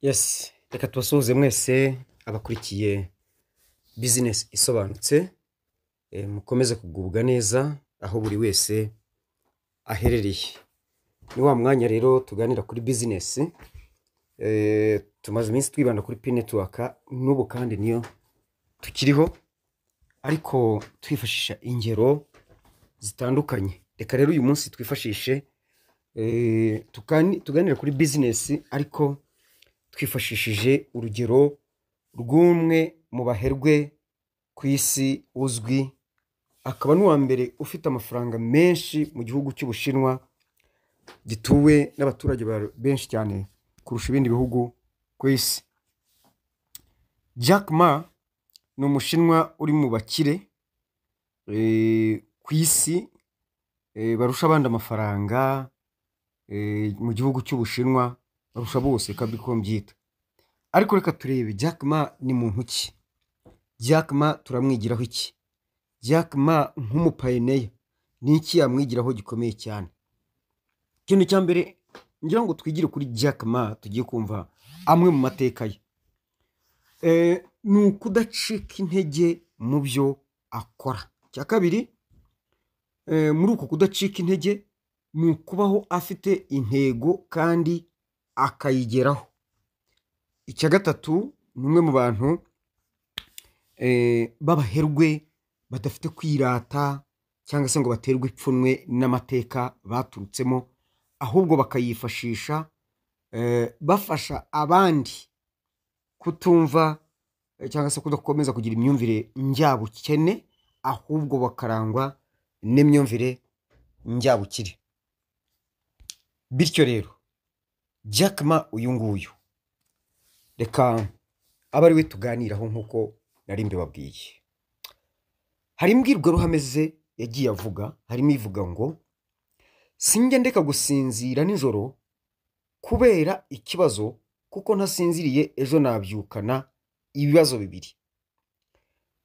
Yes, reka tubasuhuze mwese abakurikiye Bizinesi Isobanutse, mukomeze kugubwa neza aho buri wese aherereye. Ni wa mwanya rero tuganira kuri bizinesi, tumaze iminsi twibanda kuri Pi Network, n'ubu kandi niyo tukiriho, ariko twifashisha ingero zitandukanye. Reka rero uyu munsi twifashishe tuganire kuri bizinesi ariko twifashishije urugero rw'umwe mu baherwe ku isi uzwi, akaba n'uwa mbere ufite amafaranga menshi mu gihugu cy'Ubushinwa gituwe n'abaturage benshi cyane kurusha ibindi bihugu ku isi. Jack Ma ni Umushinwa uri mu bakire ku isi, barusha abandi amafaranga mu gihugu cy'Ubushinwa, barusha bose kabiri ko mbyita. Ariko reka turebe Jack Ma ni muntu ki? Jack Ma turamwigiraho iki? Jack Ma nk'umupioneer ni iki yamwigiraho gikomeye cyane? Ikintu cya mbere ngira ngo twigire kuri Jack Ma, tugiye kumva amwe mu mateka ye, ni ukudacika intege mu byo akora. Icya kabiri, muri uko kudacika intege ni ukubaho afite intego kandi akayigeraho. Icya gatatu, ni umwe mu bantu b'abaherwe badafite kwirata cyangwa se ngo baterwe ipfunwe n'amateka baturutsemo, ahubwo bakayifashisha bafasha abandi kutumva cyangwa se kudakomeza kugira imyumvire njyabukene, ahubwo bakarangwa n'imyumvire njyabukire. Bityo rero Jack Ma uyu nguyu reka abe ari we tuganiraho nk'uko nari mbibabwiye. Hari imbwirwaruhame ze yagiye avuga, harimo ivuga ngo: "Sinjya ndeka gusinzira nijoro kubera ikibazo, kuko ntasinziriye ejo nabyukana ibibazo bibiri.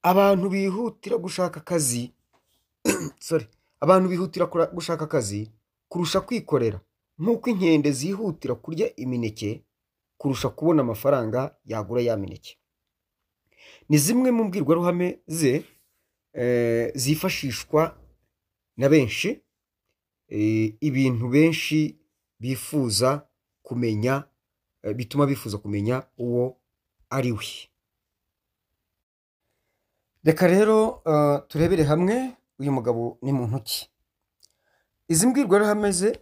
Abantu bihutira gushaka akazi, sorry, abantu bihutira gushaka akazi kurusha kwikorera, nk'uko inkende zihutira kurya imineke kurusha kubona amafaranga yagura ya mineke." Ni zimwe mu mbwirwaruhame ze zifashishwa na benshi, ibintu benshi bifuza kumenya, bituma bifuza kumenya uwo ari we. Reka rero turebere hamwe uyu mugabo ni muntu ki. Izi mbwirwaruhame ze,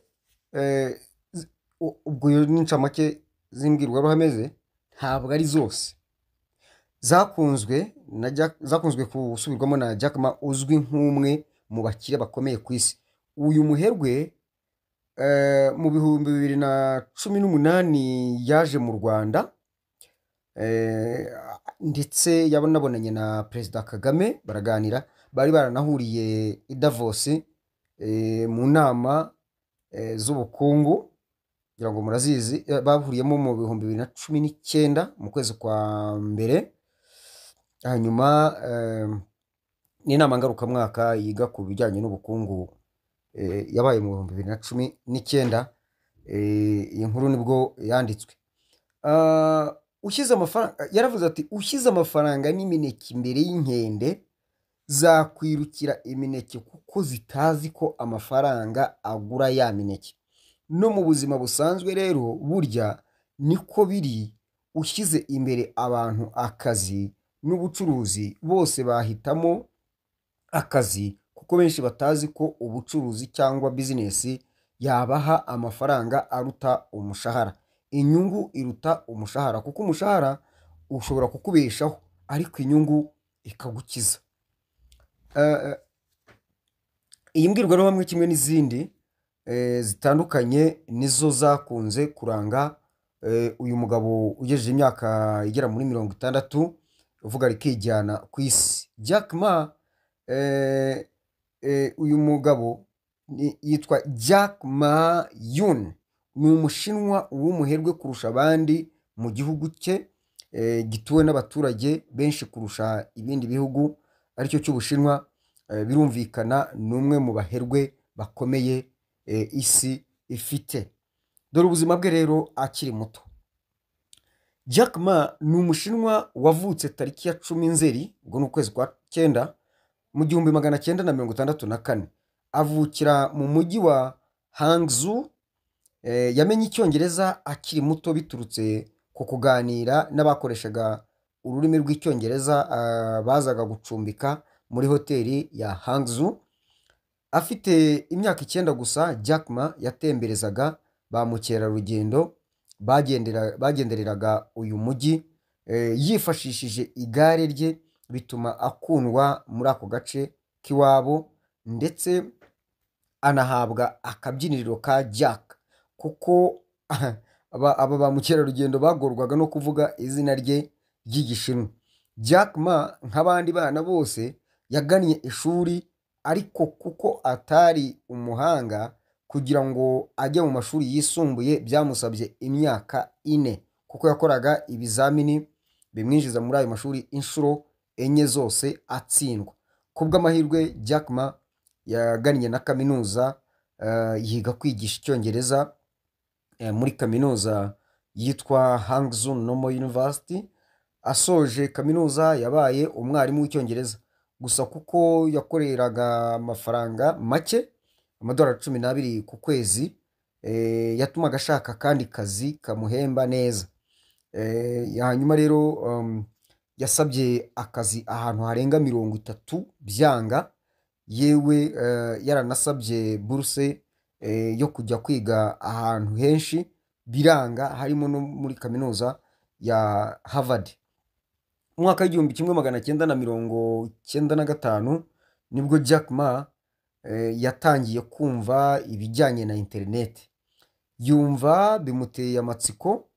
ubwo iyo ni incamake z'imbwirwaruhame ze, ntabwo ari zose zakunzwe gusubirwamo na Jack Ma uzwi nk'umwe mu bakire bakomeye ku isi. Uyu muherwe mu 2018 yaje mu Rwanda, ndetse yabanabonanye na Perezida Kagame baraganira. Bari baranahuriye i Davos mu nama z'ubukungu, kugira ngo murazizi, bahuriyemo mu 2019 mu kwezi kwa mbere. Hanyuma ni inama ngarukamwaka yiga ku bijyanye n'ubukungu, yabaye mu 2019. Iyi nkuru nibwo yanditswe. Ushyize amafaranga, yaravuze ati: "Ushyize amafaranga n'imineke imbere y'inkende zakwirukira imineke, kuko zitazi ko amafaranga agura ya mineke. No mu buzima busanzwe rero burya niko biri, ushyize imbere abantu akazi n'ubucuruzi bose bahitamo akazi, kuko benshi batazi ko ubucuruzi cyangwa bizinesi yabaha amafaranga aruta umushahara. Inyungu iruta umushahara, kuko umushahara ushobora kukubeshaho ariko inyungu ikagukiza." Iyi mbwirwaruhame kimwe n'izindi zitandukanye nizo zakunze kuranga uyu mugabo ugejeje imyaka igera muri 60 uvuga rikijyana ku isi. Jack Ma, uyu mugabo yitwa Jack Ma Yun, ni Umushinwa w'umuherwe kurusha abandi mu gihugu cye gituwe n'abaturage benshi kurusha ibindi bihugu, aricyo cy'Ubushinwa. Birumvikana ni umwe mu baherwe bakomeye isi ifite. Dore ubuzima bwe rero akiri muto. Jack Ma ni Umushinwa wavutse tariki ya 10 Nzeri, ubwo ni ukwezi kwa cyenda, mu 1964, avukira mu mujyi wa Hangzhou. Yamenye Icyongereza akiri muto biturutse ku kuganira n'abakoreshaga ururimi rw'Icyongereza bazaga gucumbika muri hoteli ya Hangzhou. Afite imyaka 9 gusa, Jack Ma yatemberezaga ba mukerarugendo bagendereraga uyu mujyi yifashishije igare rye, bituma akundwa muri ako gace k'iwabo, ndetse anahabwa akabyiniriro ka Jack, kuko aba ba mukerarugendo bagorwaga no kuvuga izina rye ry'Igishinwa. Jack Ma nk'abandi bana bose yagannye ishuri, ariko kuko atari umuhanga, kugira ngo ajye mu mashuri yisumbuye byamusabye imyaka 4, kuko yakoraga ibizamini bimwinjiza muri ayo mashuri inshuro 4 zose atsindwa. Kubw'amahirwe Jack Ma yagannye na kaminuza, yiga kwigisha Icyongereza muri kaminuza yitwa Hangzhou Normal University. Asoje kaminuza yabaye umwarimu w'Icyongereza, gusa kuko yakoreraga amafaranga make, amadolari 12 ku kwezi, yatumaga ashaka akandi kazi kamuhemba neza. Hanyuma rero yasabye akazi ahantu harenga 30 byanga, yewe yaranasabye buruse yo kujya kwiga ahantu henshi biranga, harimo no muri kaminuza ya Harvard. Mu mwaka w'1995 nibwo Jack Ma yatangiye kumva ibijyanye na interineti, yumva bimuteye amatsiko.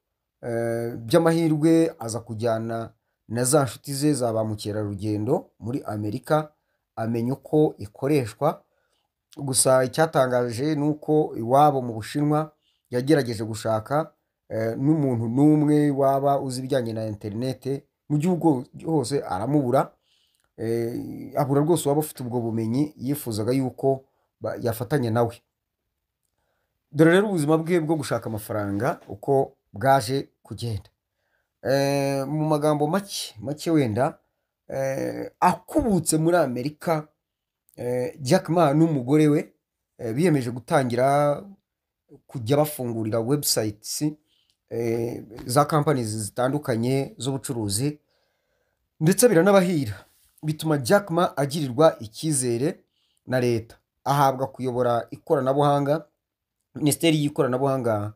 By'amahirwe aza kujyana na za nshuti ze za ba mukerarugendo muri Amerika, amenya uko ikoreshwa. Gusa icyatangaje ni uko iwabo mu Bushinwa yagerageje gushaka n'umuntu n'umwe waba uzi ibijyanye na interineti mu gihugu hose aramubura. Abura rwose waba ufite ubwo bumenyi yifuzaga yuko yafatanya nawe. Dore rero ubuzima bwe bwo gushaka amafaranga uko bwaje kugenda. Mu magambo make make wenda, akubutse muri Amerika, Jack Ma n'umugore we biyemeje gutangira kujya bafungurira websites za companies zitandukanye z'ubucuruzi, ndetse biranabahira, bituma Jack Ma agirirwa icyizere na leta, ahabwa kuyobora ikoranabuhanga, minisiteri y'ikoranabuhanga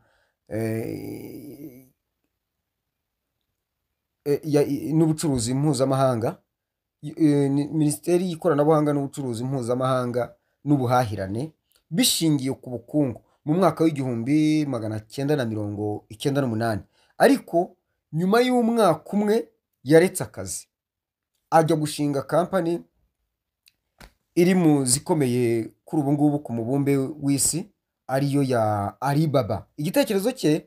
n'ubucuruzi mpuzamahanga, minisiteri y'ikoranabuhanga n'ubucuruzi mpuzamahanga n'ubuhahirane bishingiye ku bukungu mu mwaka w'1998. Ariko nyuma y'umwaka umwe yaretse akazi ajya gushinga kampani iri mu zikomeye kuri ubu ngubu ku mubumbe w'isi, ariyo ya Alibaba. Igitekerezo cye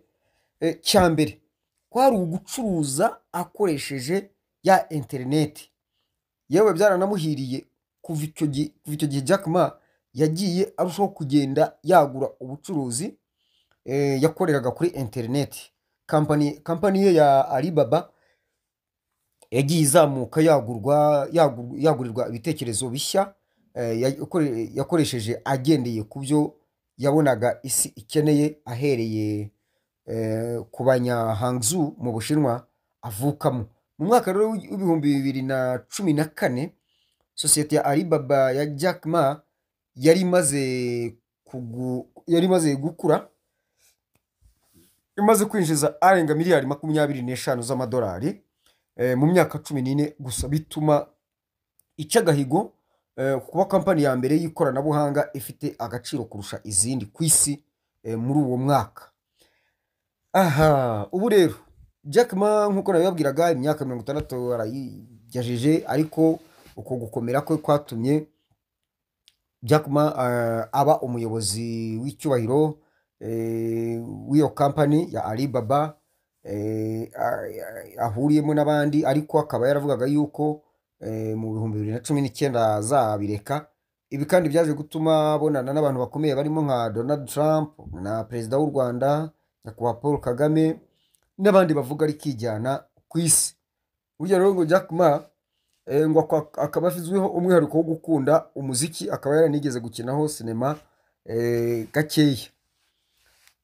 cya mbere kwari ugucuruza akoresheje ya interineti. Yewe byaranamuhiriye, kuva icyo gihe Jack Ma yagiye arushaho kugenda yagura ubucuruzi yakoreraga kuri interineti. Kampani ye ya Alibaba yagiye izamuka, yagurirwa ibitekerezo bishya yakoresheje agendeye ku byo yabonaga isi ikeneye, ahereye ku banyahangzu mu Bushinwa avukamo. Mu mwaka rero w'2014, sosiyete ya Alibaba ya Jack Ma yari imaze gukura, imaze kwinjiza arenga miliyari 25 z'amadolari mu myaka 14 gusa, bituma ica agahigo kuba kampani ya mbere y'ikoranabuhanga ifite agaciro kurusha izindi ku isi muri uwo mwaka. Aha ubu rero Jack Ma nk'uko nabibabwiraga, imyaka 60 arayigejeje, ariko uko gukomera kwe kwatumye Jack Ma aba umuyobozi w'icyubahiro w'iyo kampani ya Alibaba ahuriyemo n'abandi, ariko akaba yaravugaga yuko mu 2019 azabireka. Ibi kandi byaje gutuma abonana n'abantu bakomeye barimo nka Donald Trump na perezida w'u Rwanda nyakubahwa Paul Kagame n'abandi bavuga rikijyana ku isi. Burya rero ngo Jack Ma ngo akaba azwiho umwihariko wo gukunda umuziki, akaba yaranigeze gukinaho sinema gakeya.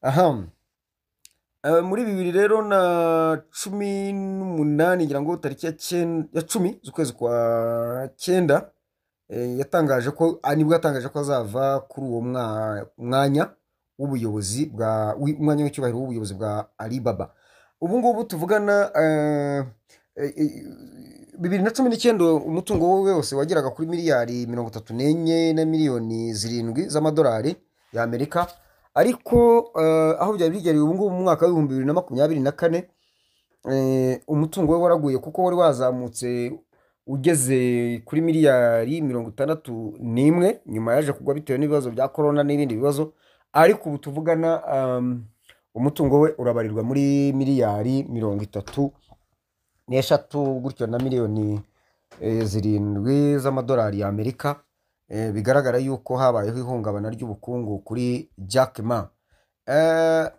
Aha muri bibiri rero na cumi n'umunani, ngira ngo tariki ya 10 z'ukwezi kwa cyenda, yatangaje ko nibwo yatangaje ko azava kuri uwo mwanya w'ubuyobozi bwa umwanya w'icyubahiro w'ubuyobozi bwa Alibaba. Ubu ngubu tuvugana, 2019 umutungo we wose wageraga kuri miliyari 34 na miliyoni 7 z'amadolari y'Amerika. Ariko aho byari bigereye ubu ngubu mu mwaka wa 2024, umutungo we waraguye, kuko wari wazamutse ugeze kuri miliyari 61. Nyuma yaje kugwa bitewe n'ibibazo bya korona n'ibindi bibazo. Ariko ubu tuvugana, umutungo we urabarirwa muri miliyari 33 gutyo na miliyoni 7 z'amadolari y'Amerika. Bigaragara yuko habayeho ihungabana ry'ubukungu kuri Jack Ma.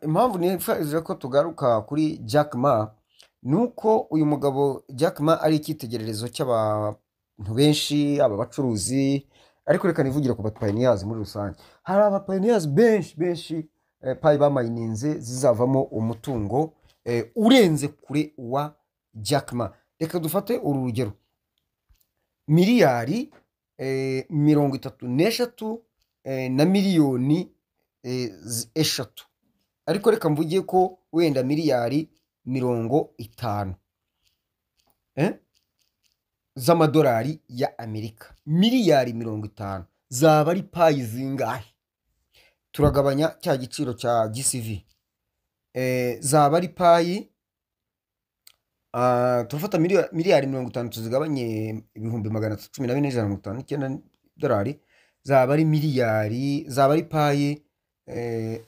Impamvu nifuje ko tugaruka kuri Jack Ma ni uko uyu mugabo Jack Ma ari icyitegererezo cy'abantu benshi, aba bacuruzi. Ariko reka nivugire ku bapioneers muri rusange. Hari abapioneers benshi benshi, Pi bamayininze zizavamo umutungo urenze kure wa Jack Ma. Reka dufate uru rugero: miliyari 33 na miliyoni 3, ariko reka mvuge ko wenda miliyari 50 z'amadolari ya Amerika. Miliyari 50 zaba ari Pi zingahe? Turagabanya cya giciro cya GCV, zaba ari Pi, turafata miliyari 50 tuzigabanye 314,159 dolari, zaba ari miliyari, zaba ari Pi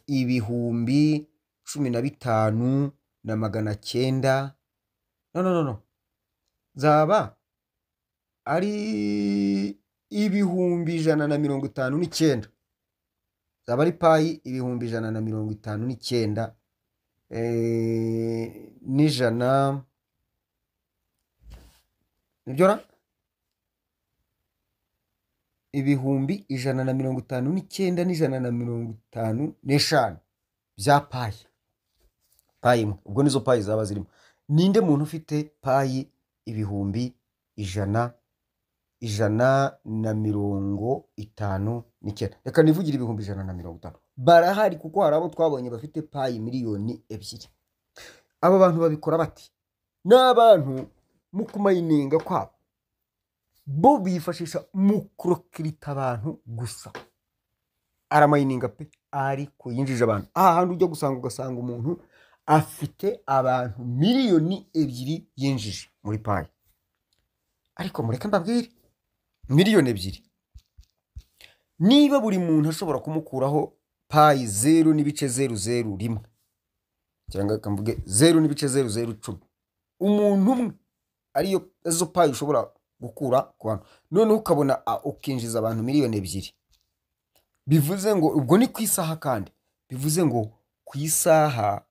15,900. No, no, no, no, zaba ari 159,000, zaba ari Pi 159,100 n'ijana. Nibyo ra? 159,155 bya Pi, Pi imwe. Ubwo nizo Pi zaba zirimo. Ninde muntu ufite Pi ibihumbi ijana na mirongo itanu n'icyenda? Reka nivugire 150,000. Barahari, kuko hari abo twabonye bafite Pi miliyoni 2. Aba bantu babikora bati? Ni abantu mu kumayininga kwabo bo bifashisha mu kurokirita abantu gusa. Aramayininga pe, ariko yinjije abantu. Aha hantu ujya gusanga, ugasanga umuntu afite abantu miliyoni 2 yinjije muri Pi. Ariko mureke mbabwire, miliyoni 2, niba buri muntu ashobora kumukuraho Pi 0.001, cyangwa reka mvuge 0.0010, umuntu umwe, ariyo zo Pi ushobora gukura ku bantu, noneho ukabona ukinjiza abantu miliyoni 2, bivuze ngo ubwo ni ku isaha. Kandi bivuze ngo ku isaha,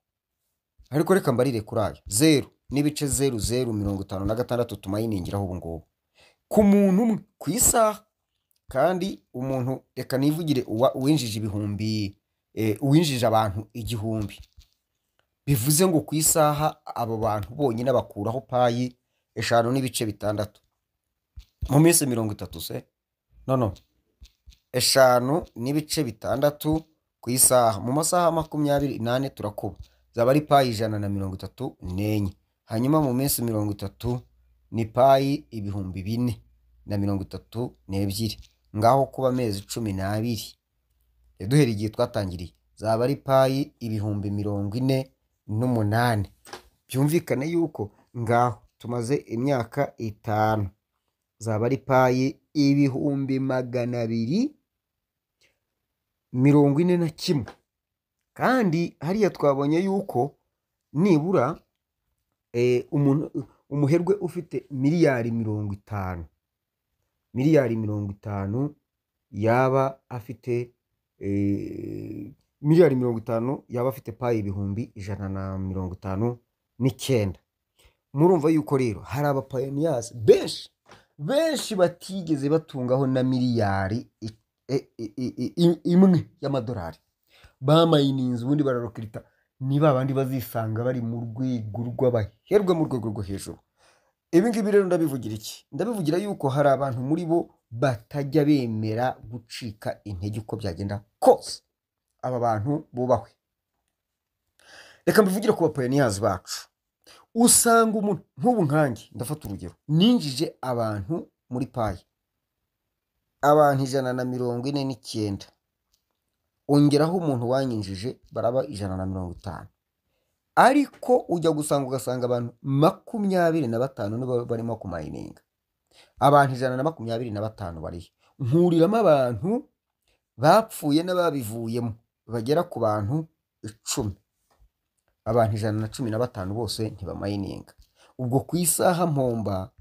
ariko reka mbarire kuri ayo 0.0056 tumayiningiraho ubu ngubu ku muntu umwe ku isaha. Kandi umuntu, reka nivugire uwinjije ibihumbi, uwinjije abantu 1000, bivuze ngo ku isaha abo bantu bonyine bakuraho Pi 5.6. Mu minsi 30 se, no, 5.6 ku isaha, mu masaha 24 turakuba, zaba ari Pi 134. Hanyuma mu minsi 30 ni Pi 4032. Ngaho kuba amezi 12 duhera igihe twatangiriye, zaba ari Pi 48,000. Byumvikane yuko ngaho tumaze imyaka 5, zaba ari Pi 241,000. Kandi hariya twabonye yuko nibura umuntu umuherwe ufite miliyari 50, miliyari 50 yaba afite, miliyari 50 yaba afite Pi 151,000. n'icyenda. Murumva yuko rero hari aba pioneers benshi benshi batigeze batungaho na miliyari 1 y'amadolari. Bamayininze ubundi bararokirita, ni ba bandi bazisanga bari mu rwego rw'abaherwe, mu rwego rwo hejuru. Ibi ngibi rero ndabivugira iki? Ndabivugira yuko hari abantu muri bo batajya bemera gucika intege uko byagenda kose. Aba bantu bubahwe. Reka mbivugire ku ba pioneers bacu. Usanga umuntu nk'ubu nkanjye, ndafata urugero, ninjije abantu muri Pi, abantu 149, ongeraho umuntu wanyinjije baraba 150, ariko ujya gusanga ugasanga abantu 25 nibo barimo kumayininga. Abantu 125 barihe? Nkuriramo abantu bapfuye n'ababivuyemo bagera ku bantu 10. Abantu 115 bose ntibamayininga. Ubwo ku isaha mpomba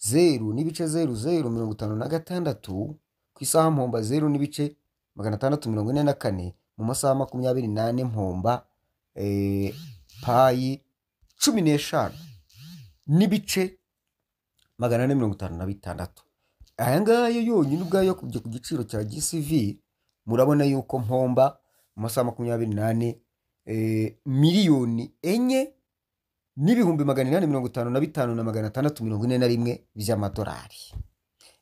0.0056, ku isaha mpomba 0.644, mu masaha 24 mpomba Pi 15.456. Aya ngaya yonyine ubwayo yakubye ku giciro cya GCV, murabona yuko mpomba mu masaha 24 miliyoni 4,855,641 by'amadolari.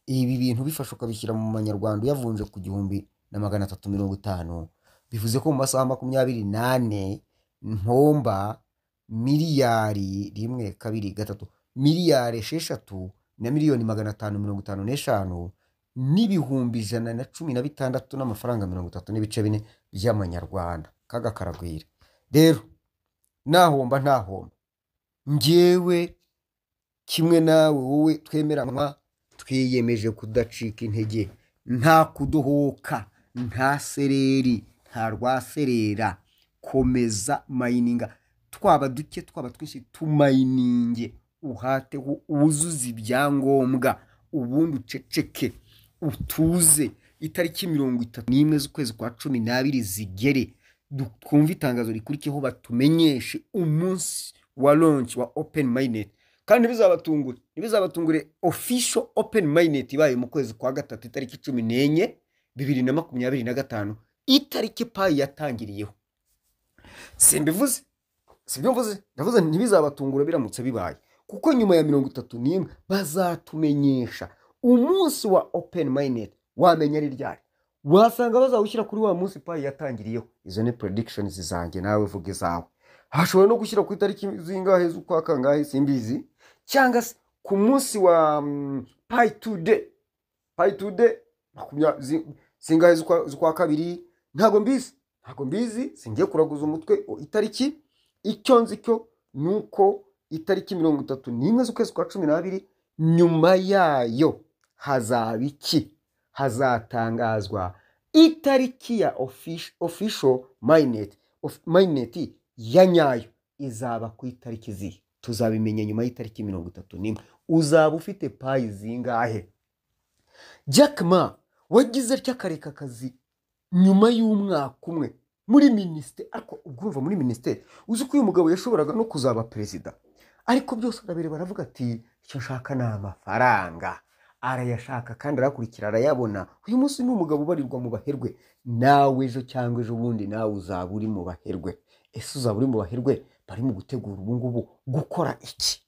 Ibi bintu bifasha ukabishyira mu manyarwanda uyavunje ku 1350, bivuze ko mu masaha 24 mpomba miliyari 1 2 3, miliyari 6 na miliyoni 555 n'ibihumbi 116 n'amafaranga 30.4 by'amanyarwanda. Kaga karagwira. Rero nahomba ntahomba, njyewe kimwe nawe wowe twemeranwa, twiyemeje kudacika intege, nta kudohoka, nta sereri, nta rwaserera. Komeza mayininga, twaba duke twaba twinshi, tumayininge, uhateho, wuzuze ibyangombwa, ubundi uceceke utuze. Itariki 31 z'ukwezi kwa 12 zigere, twumve itangazo rikurikiyeho, batumenyeshe umunsi wa launch wa open mainnet. Kandi ntibizabatungure official open mainnet ibaye mu kwezi kwa 3 itariki 14 2025, itariki Pi yatangiriyeho. Simbivuze, sibyo mvuze, ndavuze ntibizabatungure biramutse bibaye, kuko nyuma ya 31 bazatumenyesha umunsi wa open mainnet. Wamenya ari ryari? Wasanga bazawushyira kuri wa munsi Pi yatangiriyeho. Izo ni predictions zanjye, nawe vuga izawe. Hashobora no gushyira ku itariki zingahe z'ukwa kangahe simbizi, cyangwa se ku munsi wa Pi today, Pi today zingahe z'ukwa 2, ntabwo mbizi, ntabwo mbizi, singiye kuraguza umutwe itariki. Icyo nzi cyo nuko itariki 31 z'ukwezi kwa 12, nyuma yayo hazaba iki? Hazatangazwa itariki ya official mainnet. Mainnet ya nyayo izaba ku itariki zihe? Tuzabimenya nyuma y'itariki 31. Uzaba ufite Pi zingahe? Jack Ma wagize atya akareka akazi nyuma y'umwaka umwe muri minisiteri, ariko ubwo muri minisiteri uzi ko uyu mugabo yashoboraga no kuzaba perezida, ariko byose arabireba aravuga ati icyo nshaka ni amafaranga. Arayashaka kandi arakurikira arayabona. Uyu munsi ni umugabo ubarirwa mu baherwe. Nawe ejo cyangwa ejo bundi nawe uzaba uri mu baherwe. Ese uzaba uri mu baherwe bari mu gutegura ubu ngubu gukora iki?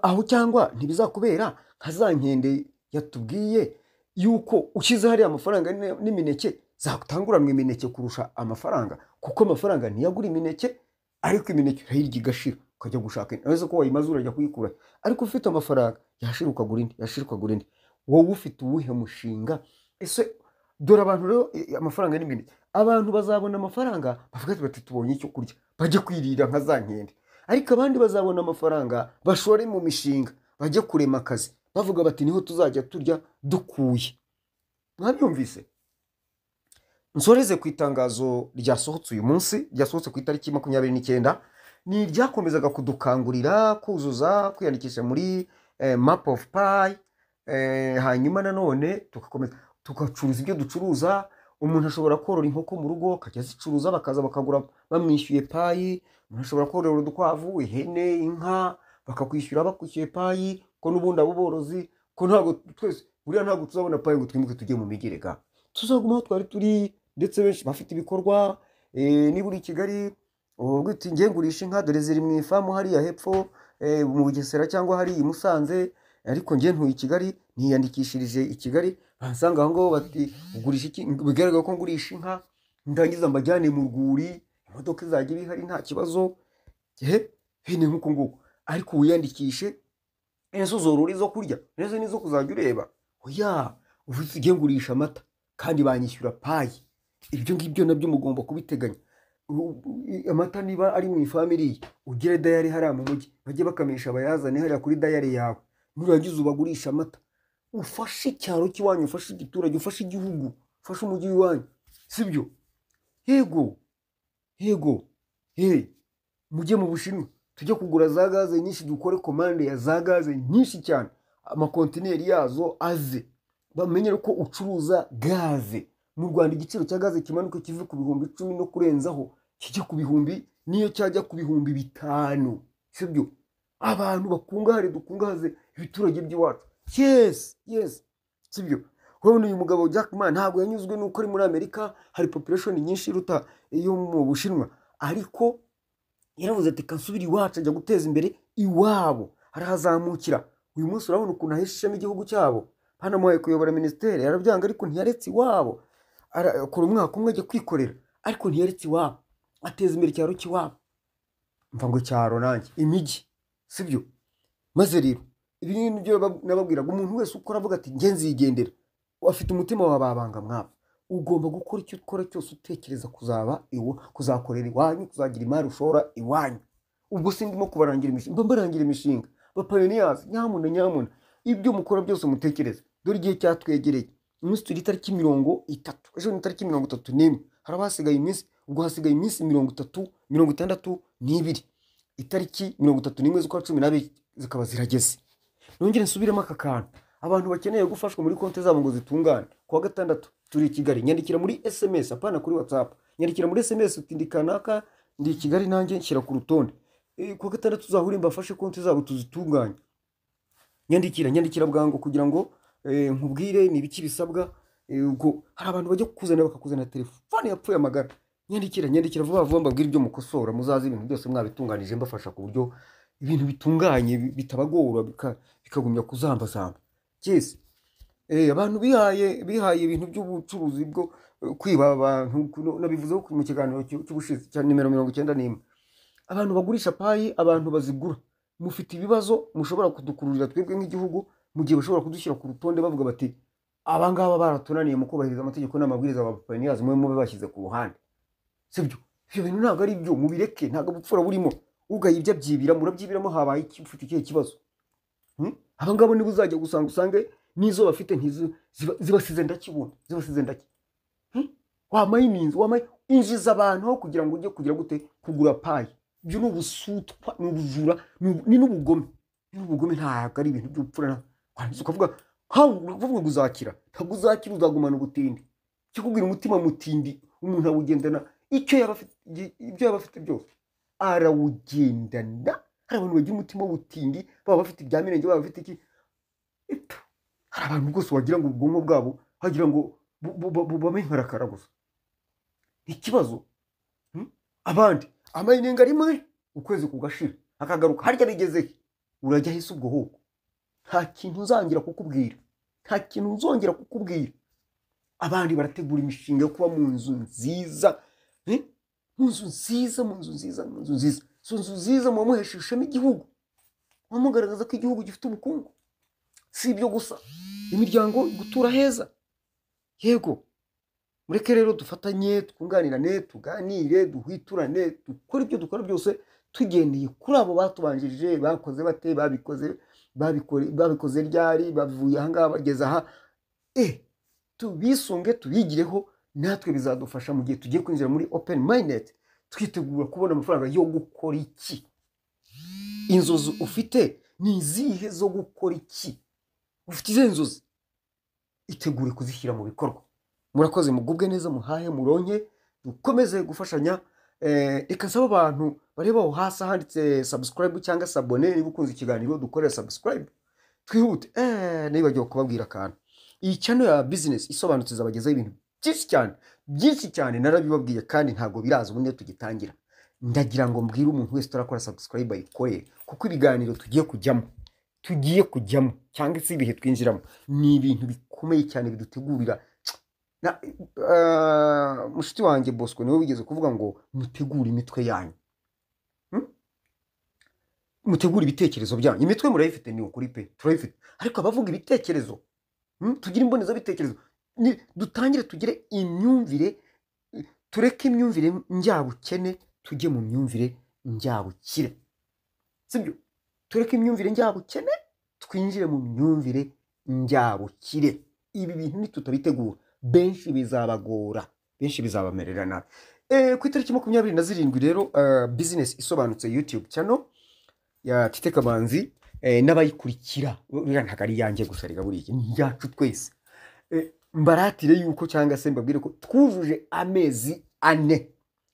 Aho cyangwa ntibizakubera nka za nkende yatubwiye yuko ushyize hariya amafaranga n'imineke zatanguranwa imineke kurusha amafaranga, kuko amafaranga ntiyagura imineke, ariko imineke urayirya igashira ukajya gushaka indi. Uretse ko wayimaze urajya kuyikura, ariko ufite amafaranga yashira ukagura indi, yashira ukagura indi. Wowe ufite uwuhe mushinga? Ese dore abantu rero amafaranga n'imineke, abantu bazabona amafaranga bavuga bati tubonye icyo kurya, bajye kwirira nka za nkende. Ariko abandi bazabona amafaranga bashore mu mishinga, bajye kurema akazi, bavuga bati niho tuzajya turya dukuye. Mwabyumvise? Nsoreze ku itangazo ryasohotse uyu munsi, ryasohotse ku itariki 29, ni iryakomezaga kudukangurira kuzuza kwiyandikisha muri map of Pi, hanyuma nanone tugakomeza tugacuruza ibyo ducuruza. Umuntu ashobora korora inkoko mu rugo akajya azicuruza, bakaza bakagura bamwishyuye Pi. Umuntu ashobora korora udukwavu, ihene, inka, bakakwishyura bakwishyuye Pi, ko n'ubundi abo borozi, ko ntabwo twese buriya ntabwo tuzabona Pi ngo twimuke tujye mu mijyi. Reka tuzaguma aho twari turi, ndetse benshi bafite ibikorwa. Niba uri i Kigali uvuga uti ngiye ngurisha inka, dore ziri mu ifamu hariya hepfo mu Bugesera cyangwa hariya i Musanze, ariko njye ntuye i Kigali, niyandikishirije i Kigali, bansanga aho ngaho bati ugurisha iki? Bigaragara ko ngurisha inka, ndangiza mbajyane mu rwuri, imodoka izajya iba ihari nta kibazo, bene nk'uko nguko. Ariko wiyandikishe, ese uzorora izo kurya, ese n'izo kuzajya ureba? Oya, uvuze ugiye ngurisha amata kandi banyishyura Pi. Ibyo ngibyo nabyo mugomba kubiteganya. Amata niba ari mu ifamu iriya, ugire dairy hariya mu mujyi, bajye bakamisha bayazane hariya kuri dairy yawe, nurangiza ubagurisha amata, ufashe icyaro cy'iwanyu, ufashe igiturage, ufashe igihugu, ufashe umujyi w'iwanyu, sibyo? Yego, yego. Hey, mujye mu Bushinwa tujye kugura za gaze nyinshi, dukore commande ya za gaze nyinshi cyane, amakontineri yazo aze, bamenye ko ucuruza gaze mu Rwanda. Igiciro cya gaze kimanuka kive ku 10,000 no kurenzaho, kijye ku bihumbi, niyo cyajya ku 5,000, sibyo? Abantu bakungahare, dukungahaze ibiturage by'iwacu. Yes, sibyo? Urabona uyu mugabo Jack Ma ntabwo yanyuzwe n'uko ari muri Amerika hari population nyinshi iruta iyo mu Bushinwa, ariko yaravuze ati kansubira iwacu, ajya guteza imbere iwabo, arahazamukira. Uyu munsi urabona ukuntu ahesha ishema igihugu cyabo. Banamuhaye kuyobora minisiteri arabyanga, ariko ntiyaretse iwabo. Akora umwaka umwe ajya kwikorera, ariko ntiyaretse iwabo, ateza imbere icyaro cy'iwabo. Mva ngo icyaro nanjye imijyi, sibyo? Maze rero ibi nibyo nababwiraga, umuntu wese ukora avuga ati njye nzigendera, afite umutima wa babanga mwabo. Ugomba gukora icyo ukora cyose utekereza kuzaba iwo, kuzakorera iwanyu, kuzagira imari ushora iwanyu. Ubwo sindimo kubarangira imishinga, mba mbarangira imishinga. Ba pioneers, nyamuna nyamuna, ibyo mukora byose mutekereza. Dore igihe cyatwegereye, umunsi turi itariki 30, ejo ni itariki 31, haraba hasigaye iminsi, ubwo hasigaye iminsi 30, 62, itariki 31 z'ukwa 12 zikaba zirageze. Nongere nsubiremo aka kantu, abantu bakeneye gufashwa muri konti zabo ngo zitungane, kuwa gatandatu turi i Kigali. Nyandikira muri SMS, apana kuri WhatsApp, nyandikira muri SMS uti ndi kanaka, ndi i Kigali, nanjye nshyira ku rutonde. Kuwa gatandatu tuzahure mbafashe konti zabo tuzitunganye. Nyandikira, nyandikira bwangu kugira ngo nkubwire ni ibiki bisabwa. Ubwo hari abantu bajya kukuzanira, bakakuzanira telefone yapfuye amagara. Nyandikira, nyandikira vuba vuba mbabwire ibyo mukosora, muzaze ibintu byose mwabitunganije, mbafasha ku buryo ibintu bitunganye bitabagora, bikagumya kuzambazamba. Yes. Abantu bihaye ibintu by'ubucuruzi bwo kwiba abantu, nabivuzeho mu kiganiro cy'ubushize cya nimero 91. Abantu bagurisha Pi, abantu bazigura, mufite ibibazo mushobora kudukururira twebwe nk'igihugu, mu gihe bashobora kudushyira ku rutonde bavuga bati abangaba baratunaniye mu kubahiriza amategeko n'amabwiriza, ba pioneers mube mube bashyize ku ruhande, sibyo? Ibyo bintu ntabwo ari byo, mubireke, ntabwo bupfura burimo. Ugaye ibyo abyibira, murabyibiramo, habaye iki? Ufite ikihe kibazo? Aba ngabo niba uzajya gusanga, usange n'izo bafite zibasize ndakibona, zibasize ndaki. Wamayininze, wamaye injiza abantu aho kugira ngo ujye kugira gute kugura Pi. Ibyo ni ubusutwa, ni ubujura, ni n'ubugome, ni n'ubugome, ntabwo ari ibintu by'ubupfura. Warangiza ukavuga nkaho ukavuga ngo uzakira, ntabwo uzakira, uzagumana ubutindi. Kikubwira umutima mutindi, umuntu awugendana icyo yaba afite, ibyo yaba afite byose arawugendana. Hari abantu bagira umutima w'ubutindi, baba bafite ibya mirenge, baba bafite iki. Epfo. Hari abantu rwose wagira ngo ubwonko bwabo wagira ngo bubamo inkarakara gusa. Ikibazo. Abandi amayininga rimwe ukwezi kugashira akagaruka, harya bigeze he? Urajya hese ubwo hubwo? Nta kintu nzongera kukubwira, nta kintu nzongera kukubwira. Abandi barategura imishinga yo kuba mu nzu nziza, eh? Mu nzu nziza, mu nzu nziza, mu nzu nziza. Izo nzu nziza muba muhesha ishema igihugu, muba mugaragaza ko igihugu gifite ubukungu. Si ibyo gusa, imiryango gutura heza. Yego, mureke rero dufatanye, twunganirane, tuganire, duhwiturane, dukore ibyo dukora byose tugendeye kuri abo batubanjirije. Bakoze bate? Babikoze babikoze ryari? Bavuye aha ngaha bageze aha. Tubisunge, tubigireho, natwe bizadufasha mu gihe tugiye kwinjira muri open mainnet, twitegura kubona amafaranga yo gukora iki? Inzozi ufite ni izihe zo gukora iki? Ufite izihe nzozi? Itegure kuzishyira mu bikorwa. Murakoze, mugubwe neza, muhahe muronke, dukomeze gufashanya. Reka nsaba abantu bareba aho hasi handitse subscribe cyangwa s'abonner, niba ukunze ikiganiro dukorere subscribe twihute. Nibagiwe kubabwira akantu. Iyi channel ya Business Isobanutse izabagezaho ibintu byinshi cyane, byinshi cyane, narabibabwiye kandi ntabwo biraza ubundi iyo tugitangira. Ndagira ngo mbwire umuntu wese utarakora subscribe ayikore, kuko ibiganiro tugiye kujyamo cyangwa se ibihe twinjiramo ni ibintu bikomeye cyane bidutegurira. Mushuti wanjye Bosco niwe wigeze kuvuga ngo mutegure imitwe yanyu. Mutegure ibitekerezo byanyu. Imitwe murayifite, ni ukuri pe, turayifite, ariko abavuga ibitekerezo, tugire imbonezabitekerezo. Dutangire tugire imyumvire, tureke imyumvire njyabukene tujye mu myumvire njyabukire, sibyo? Tureke imyumvire njyabukene twinjire mu myumvire njyabukire. Ibi bintu nitutabitegura benshi bizabagora, benshi bizabamerera nabi. Ku itariki 27 rero, Business Isobanutse YouTube channel ya Tite Kamanzi n'abayikurikira, buriya ntabwo ari iyanjye gusa rega, buriya ni iyacu twese. Mbaratire yuko cyangwa se mbabwire ko twujuje amezi 4,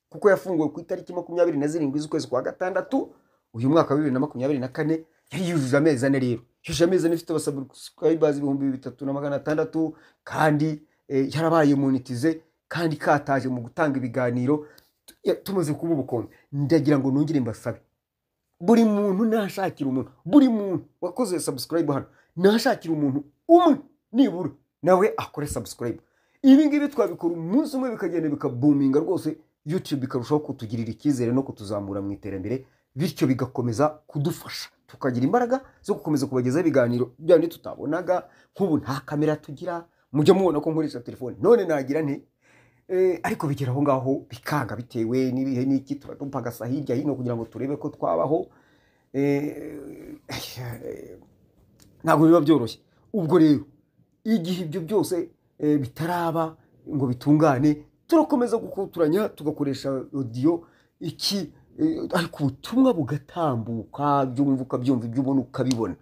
kuko yafunguwe ku itariki 27 z'ukwezi kwa gatandatu uyu mwaka wa 2024. Yari yujuje amezi 4 rero, yujuje amezi 4 ifite abasubscribers 3600, kandi yarabaye monetize kandi kataje mu gutanga ibiganiro. Tumaze kuba ubukombe. Ndagira ngo nongere mbasabe, buri muntu nashakira umuntu, buri muntu wakoze subscribe hano nashakira umuntu umwe nibura nawe akore subscribe. Ibi ngibi twabikora umunsi umwe bikagenda bikabuminga rwose, YouTube ikarushaho kutugirira icyizere no kutuzamura mu iterambere, bityo bigakomeza kudufasha tukagira imbaraga zo gukomeza kubagezaho ibiganiro bya bindi tutabonaga. Nk'ubu nta kamera tugira, mujya mubona ko nkoresha telefone, none nagira nti ariko bigera aho ngaho bikanga bitewe n'ibihe n'iki, tuba dupagasa hirya hino kugira ngo turebe ko twabaho. Ntabwo biba byoroshye. Ubwo rero igihe ibyo byose bitaraba ngo bitungane, turakomeza gukuturanya tugakoresha audio iki, ariko ubutumwa bugatambuka, ibyo wumva ukabyumva, ibyo ubona ukabibona.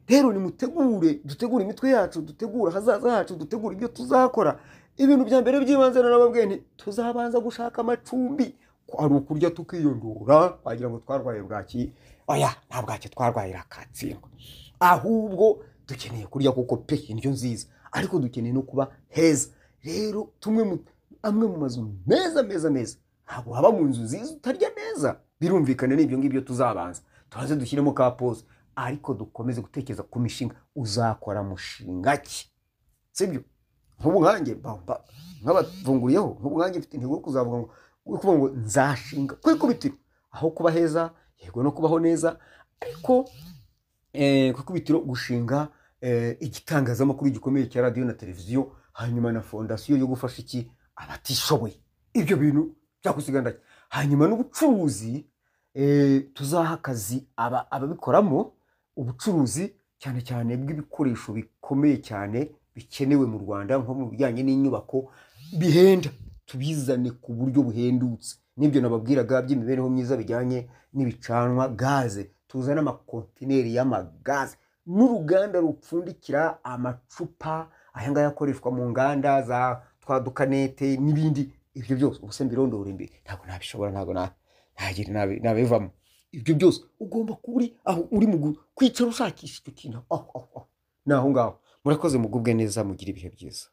Rero nimutegure, dutegure imitwe yacu, dutegure ahazaza hacu, dutegure ibyo tuzakora. Ibintu bya mbere by'ibanze narababwiye nti tuzabanza gushaka amacumbi. Ko ari ukurya tukiyondora wagira ngo twarwaye bwaki. Oya, nta bwaki twarwaye, irakatsindwa. Ahubwo dukeneye kurya kuko pe indyo nziza, ariko dukeneye no kuba heza. Rero tumwe mu amwe mu mazu meza meza meza, ntabwo waba mu nzu nziza utarya neza, birumvikana. N'ibyo ngibyo tuzabanza tubanze dushyiremo ka pause, ariko dukomeze gutekereza ku mishinga. Uzakora mushinga ki? Sibyo? Nk'ubu nkanjye nk'abavunguriyeho, nk'ubu nkanjye mfite intego yo kuzavuga ngo, yo kuvuga ngo nzashinga ku ikubitiro aho kuba heza, yego no kubaho neza, ariko ku ikubitiro gushinga igitangazamakuru gikomeye cya radiyo na televiziyo, hanyuma na fondasiyo yo gufasha iki abatishoboye. Ibyo bintu byakusiga ndake. Hanyuma n'ubucuruzi, tuzaha akazi ababikoramo ubucuruzi, cyane cyane bw'ibikoresho bikomeye cyane bikenewe mu Rwanda, nko mu bijyanye n'inyubako bihenda, tubizane ku buryo buhendutse. N'ibyo nababwiraga by'imibereho myiza bijyanye n'ibicanwa, gaze, tuzane amakontineri y'amagaze n'uruganda rupfundikira amacupa aya ngaya akoreshwa mu nganda za twa dukanete n'ibindi. Ibyo byose ubu se mbirondore mbi? Ntabwo nabishobora, ntabwo nagira nabivamo. Ibyo byose ugomba kuba uri aho uri mu kwicara ushakisha icyo kintu aho aho aho. Ni aho ngaho. Murakoze, mugubwe neza, mugire ibihe byiza.